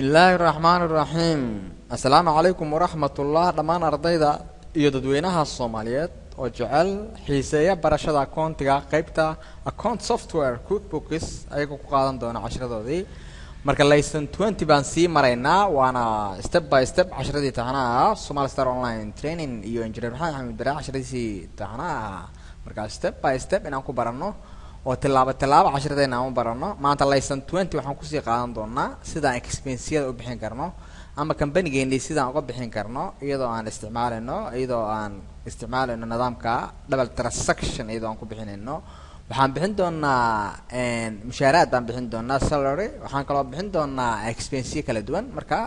Bismillaahi raxmaani raxiim. Assalaamu calaykum waraxmatullah. Dhammaan ardayda iyo dadweynaha Soomaaliyeed oo jecel xiiseeya barashada accountiga, qeybta account software QuickBooks, ayagoo ku qaadan doona cashiradoodii. Marka lesson 20 baan sii maraynaa, waana step by step cashiradii taxanaha Somali Star Online Training iyo Engineer Maxamed Xamed Bare casharadiisii taxanaha. Marka step by step inaan ku baranno oo tilaabo tilaabo cashiradeena aan u baranno. Maanta lesson 20 waxaan kusii qaadan doonaa sidaan expensiyada u bixin karno ama companygeennii sidaan uga bixin karno, iyadoo aan isticmaalayno nidaamka double transaction, iyadoo aan ku bixinayno. Waxaan bixin doonaa mushaaraad baan bixin doonaa, salary. Waxaan kaloo bixin doonaa expensiyo kala duwan. Marka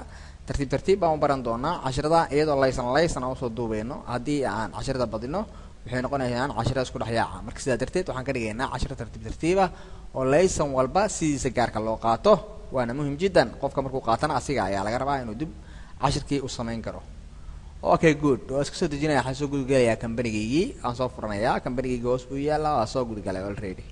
tartiib tartiib baan u baran doonaa cashirada, iyadoo lesson lesson aan usoo duubeyno. Haddii aan cashirada badino, waxay noqonayaan cashira isku dhex yaaca. Marka sidaa darteed waxaan ka dhigaynaa cashiro tartiib tartiib ah oo lesson walba sidiisa gaarka loo qaato, waana muhim jiddan. Qofka markuu qaatana, asiga ayaa laga rabaa inuu dib cashirkii u samayn karo. Okay, good. Waa iska soo dejinaya. Waxaan soo gudagelayaa companygaygii, waan soo furanayaa. Companygaygii hoos buu yaallaa, waa soo gudagalay already.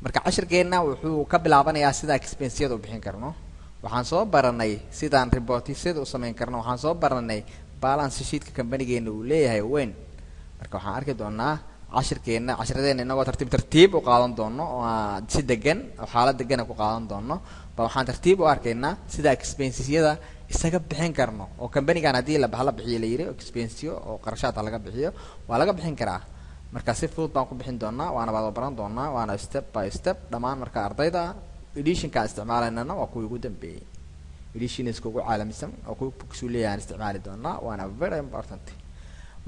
Marka cashirkeenna wuxuu ka bilaabanayaa sida expensiyada u bixin karno. Waxaan soo baranay sidaan reportisyada u samayn karno. Waxaan soo baranay balance sheetka companygeena uu leeyahay weyn. Marka waxaan arki doonaa cashirkeena, cashiradeena, inagoo tartiib tartiib u qaadan doono oo si degan oo xaalad degana ku qaadan doono ba. Waxaan tartiib u arkaynaa sida expensesyada isaga bixin karno, oo companygan haddii la la bixiyo la yiri expensiyo oo qarashaadka laga bixiyo, waa laga bixin karaa. Marka si fudud baan ku bixin doonaa, waana baad baran doonaa, waana step by step dhammaan. Marka ardayda, editionka isticmaalaynana waa kuwii ugu dambeeyey, editionska ugu caalamisan oo QuickBooks uu leeyahay aan isticmaali doonaa, waana very important.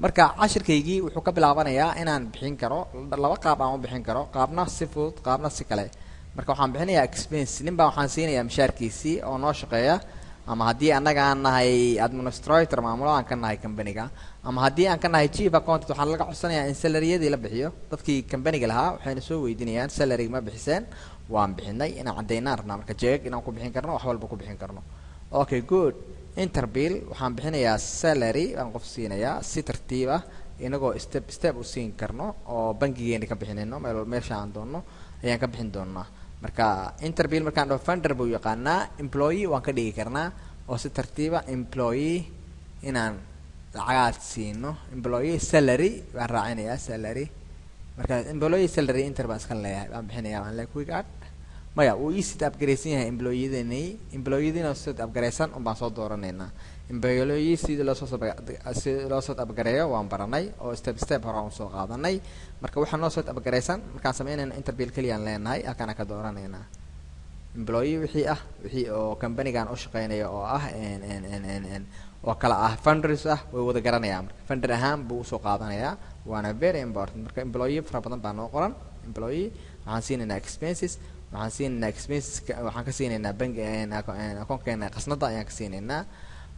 Marka cashirkaygii wuxuu ka bilaabanayaa inaan bixin karo laba qaab aan u bixin karo, qaabna si fudud, qaabna si kale. Marka waxaan bixinayaa expense. Nin baa waxaan siinayaa mishaarkiisii oo noo shaqeeya, ama haddii annaga aan nahay administrator, maamulo aan ka nahay companyga, ama haddii aan ka nahay chief accountant, waxaan laga codsanayaa in salariyadii la bixiyo. Dadkii companyga lahaa waxayna soo weydiinayaan: "Salary ma bixiseen?" "Waan bixinay," inaan caddaynaan rabnaa. Marka jeeg inaan ku bixin karno, wax walba ku bixin karno. Okay, good. Enter bill. Waxaan bixinayaa salary baan qof siinayaa si tartiib ah, inagoo step step u siin karno oo bankigeena ka bixinayno. Meel meesha aan doonno ayaan ka bixin doonaa. Marka enter bill markaan dhaho, vendor buu yaqaanaa. Employee waan ka dhigi karnaa oo si tartiiba employee inaan lacagaad siino. Employee salary baan raacinayaa, salary. Marka employee salary enter baan iska leeyahay, baan bixinayaa, waan leeyahay quick add. Maya, wuu ii set up garaysan yahay employee-dani. Employee-dina set up garaysan un baan soo dooranaynaa. Employee sidii loo set up gareeyo waan baranay oo step step hore aan usoo qaadanay. Marka waxaa noo set up garaysan markaan sameynayno, enter bill keliyaan leenahay, halkaana ka dooranaynaa employee wixii ah, wixii oo companygan u shaqeynaya oo ah n n n n n oo kala ah vendors ah, way wada garanayaan. Marka vendor ahaan buu usoo qaadanayaa, waana very important. Marka employee fara badan baa noo qoran. Employee waxaan siinaynaa expenses, waxaan siinaynaa expenses, waxaan ka siinaynaa bank akoonkeena qasnada ayaan ka siinaynaa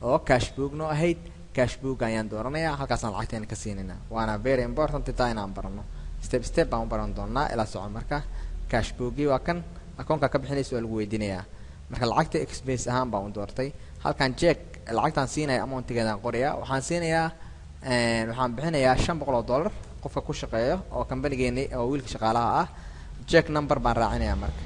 oo cash book noo ahayd. Cash book ayaan dooranayaa, halkaasaan lacagteena ka siinaynaa, waana very important taa inaan barano. Step step baan u baran doonaa, ilaa soco. Marka cash bookii waa kan, akoonka ka bixinaysa waa lagu weydiinayaa. Marka lacagta expense ahaan baan u doortay. Halkan check lacagtaan siinaya amountigeedaan qorayaa. Waxaan siinayaa, waxaan bixinayaa $500 qofka ku shaqeeyo oo companygeeni oo wiilka shaqaalaha ah. Check number baan raacinayaa. Marka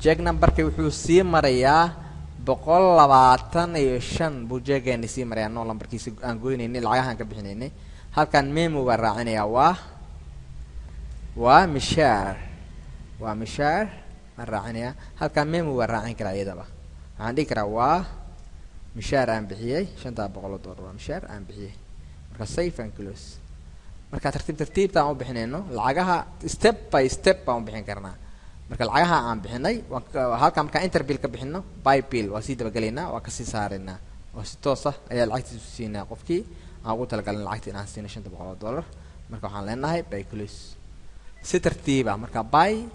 check numberki wuxuu sii marayaa 125 buu jeegeeni sii marayaa, no numberkiisa aan goynaynay, lacagahaan ka bixinaynay. Halkan memo baan raacinayaa, waa mishaar, waa mishaar baan raacinayaa. Halkan memo waan raacin karaa iyadaba. Waxaan dhihi karaa waa mishaar aan bixiyey, $500 waa mishaar aan bixiyey. Marka save and close. Marka tartiib tartiibta aan u bixinayno lacagaha, step by step baan u bixin karnaa. Marka lacagaha aan bixinay waan halkan markaan enter bill ka bixino, pay bill waa sii dabagelaynaa, waa kasii saaraynaa oo si toos ah ayaa lacagtiisa u siinaa qofkii aan ugu talagalin lacagta inaan siino, $500. Marka waxaan leenahay pay, close, si tartiiba. Marka pay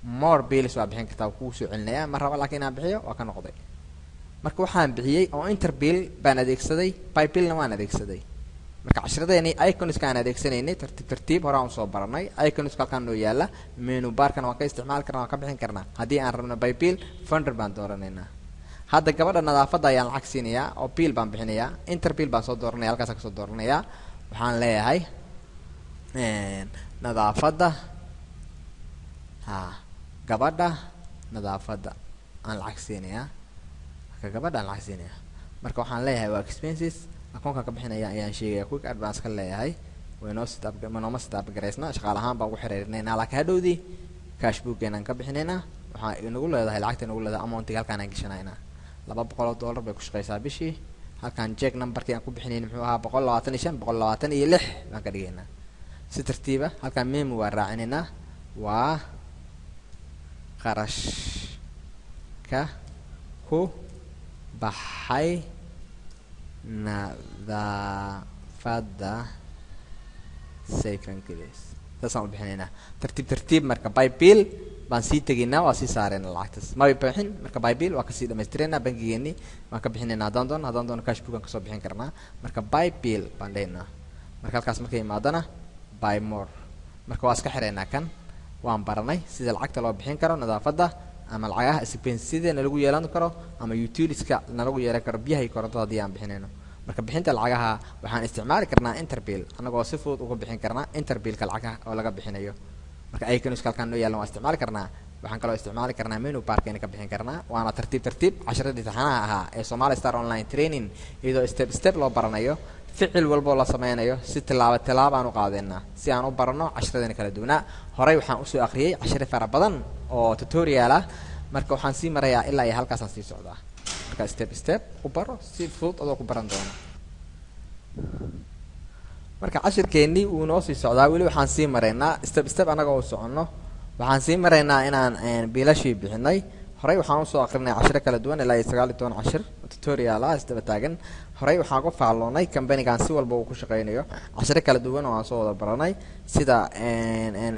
more bills waa bixin kartaa, waa kugu soo celinaya. Ma raba laakiin inaan bixiyo, waa ka noqday. Marka waxaan bixiyey oo enter bill baan adeegsaday, pay billna waan adeegsaday. Marka cashiradeeni iconska aan adeegsanaynay tartiib tartiib hore aan usoo baranay. Iconska halkaan noo yaala, menu barkana waan ka isticmaali karnaa, waan ka bixin karnaa. Haddii aan rabno pay bill, vendor baan dooranaynaa. Hadda gabadha nadaafadda ayaan lacag siinayaa oo bill baan bixinayaa. Enter bill baan soo dooranaya, halkaasaan kasoo dooranayaa. Waxaan leeyahay nadaafadda, ha, gabadha nadaafadda aan lacag siinayaa. Marka gabadhaan lacag siinaya, marka waxaan leeyahay waa expenses, akoonkan ka bixinaya ayaan sheegaya, quick advance ka leeyahay. Waynoo setup, nooma setup garaysna, shaqaale ahaan baan ugu xiriirinaynaa, laakiin hadhowdii cash bookeenaan ka bixinaynaa. Waxaa inagu leedahay lacagta, inagu leedahay amountiga halkaan aan gashanaynaa, $200 bay ku shaqeysaa bishii. Halkaan check numberkii aan ku bixinayn muxuu ahaa? 125, 126 baan ka dhigaynaa si tartiiba. Halkaan memo waa raacinaynaa, waa qarashka ku baxay nadaafadda safe and clear, saasaan u bixinaynaa tartiib tartiib. Marka by bill baan sii tegaynaa, waa sii saarayna lacagtaas, mabay bixin. Marka by bill waa kasii dhamaystiraynaa, bankigeeni baan ka bixinaynaa haddaan doono, haddaan doono cash book aan kasoo bixin karnaa. Marka by bill baan dhehaynaa. Marka halkaas markay imaadana by more, marka waa iska xiraynaa. Kan waan baranay sida lacagta loo bixin karo nadaafadda ama lacagaha expense-sida nalagu yeelan karo ama utilitieska nalagu yeelan karo, biyaha iyo korontada haddii aan bixinayno. Marka bixinta lacagaha waxaan isticmaali karnaa enter bill, anagoo si fudud uga bixin karnaa enter billka lacagaha oo laga bixinayo. Marka iconska halkaan noo yaalan waa isticmaali karnaa, waxaan kaloo isticmaali karnaa menu barkayna ka bixin karnaa. Waana tartiib tartiib casharadii taxanaha ahaa ee Somali Star Online Training, iyadoo step step loo baranayo, ficil walboo la sameynayo si tilaabo tilaabo aan u qaadeynaa si aan u barano casharadeenna kala duwanaa. Horey waxaan usoo akhriyey cashare fara badan oo tutorial ah. Marka waxaan sii marayaa ilaa iyo halkaasaan sii socdaa. Marka step step u baro, si fudud adoo ku baran doono. Marka cashirkeennii wuu noo sii socdaa weli, waxaan sii maraynaa step step annaga oo soconno. Waxaan sii maraynaa inaan biilashii bixinay. Horey waxaan usoo akrinay cashiro kala duwan, ilaa iyo 19 cashir tutorial ah isdaba taagan. Horey waxaan ku faalloonay companygan si walba uu ku shaqeynayo, cashiro kala duwan oo aan soo wada baranay sida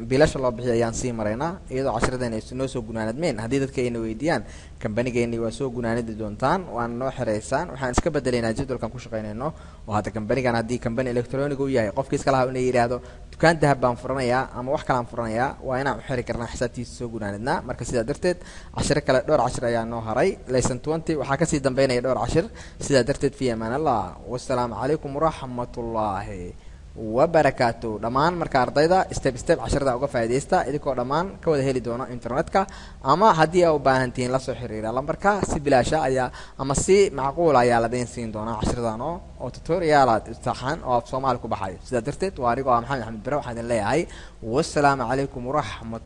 biilasha loo bixiyo ayaan sii maraynaa, iyadoo cashiradeena ay noo soo gunaanadmeen. Haddii dadka ayna weydiiyaan companygeenii waa soo gunaanadi doontaan, waana noo xereysaan. Waxaan iska bedelaynaa jadwalkan ku shaqeynayno, oo hadda companygan haddii company electronic uu yahay, qofkii iska lahaa inay yidhaahdo dukaan dahab baan furanayaa ama wax kalaan furanayaa, waa inaan u xiri karnaa xisaabtiisa, soo gunaanadnaa. Marka sidaa darteed cashiro kale, dhowr cashir ayaa noo haray. Lesson 20 waxaa kasii dambeynaya dhowr cashir. Sidaa darteed fi amaan Allah, wasalaamu calaykum waraxmatullaahi wabarakaatu dhammaan. Marka ardayda step step casharada uga faa'iidaysta, idinkoo dhammaan ka wada heli doono internetka, ama haddii aa u baahan tihiin lasoo xiriira lambarka, si bilaasha ayaa ama si macquula ayaa ladayn siin doonaa cashiradan oo tutorialaad saxan oo af Soomaali ku baxayo. Sidaa darteed waa anigoo ah Maxamed Axmed Bare, waxaan idin leeyahay wasalaamu calaykum waraxmat